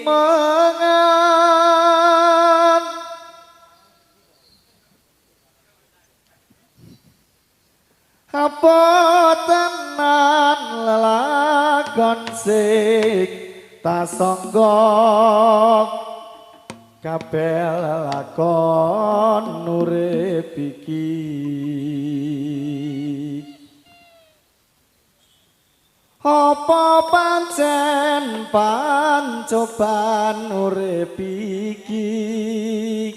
Limengan. Apa tenan lelakon sing tasangga kabeh lelakon urip iki. Apa pancen pancoban urip iki,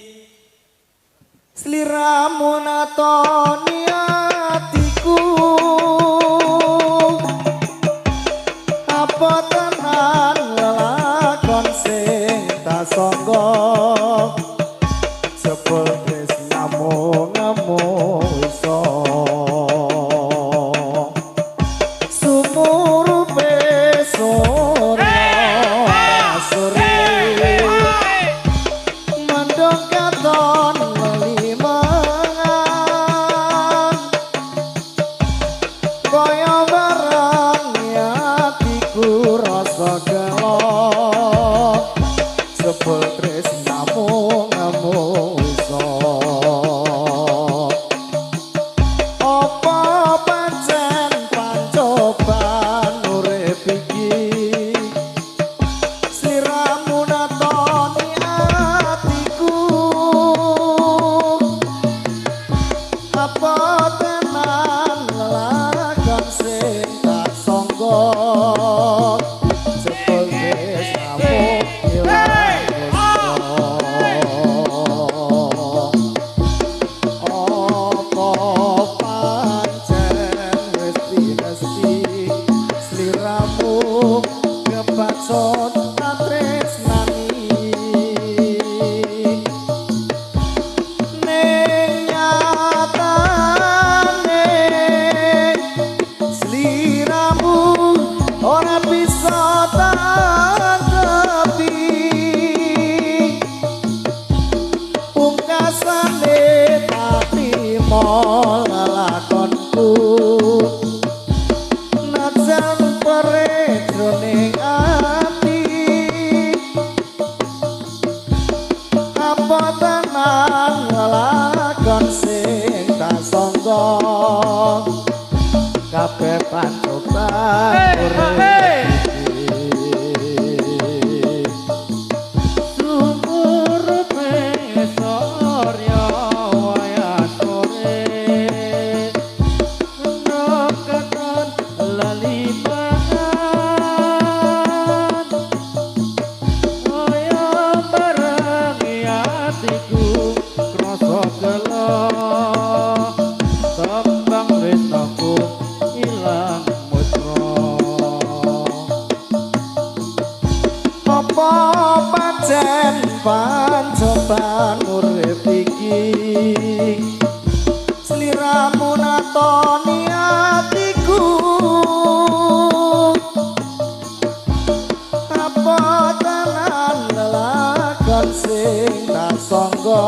sliramu natoni atiku. Apa tenan lelakon sing tasangga jebul tresnamu ngemu iso. Sumurupe surya sore mendung katon lelimengan, kaya barang atiku rasa gelo jebul tresnamu ngemu iso. Apa pancen pancoban urip iki, sliramu natoni atiku. Apa tenan lelakon sing tak sangga jebul tresnamu ilang iso. Apa pancen wis pinesti sliramu kebacut katresnani, ning nyatane sliramu ora bisa tangkepi. Pungkasane tak trimo lelakonku, najan perih jroning ati. Apa tenan lelakon sing tak sangga kabeh pancoban urip iki. Sumurupe surya wayah sore mendung katon lelimangan, kaya bareng atiku krasa gelo tembang tresnaku ilang mutra. Apa pancen pancoban urip iki, sliramu natoni atiku. Apa tenan lelakon sing tak sangga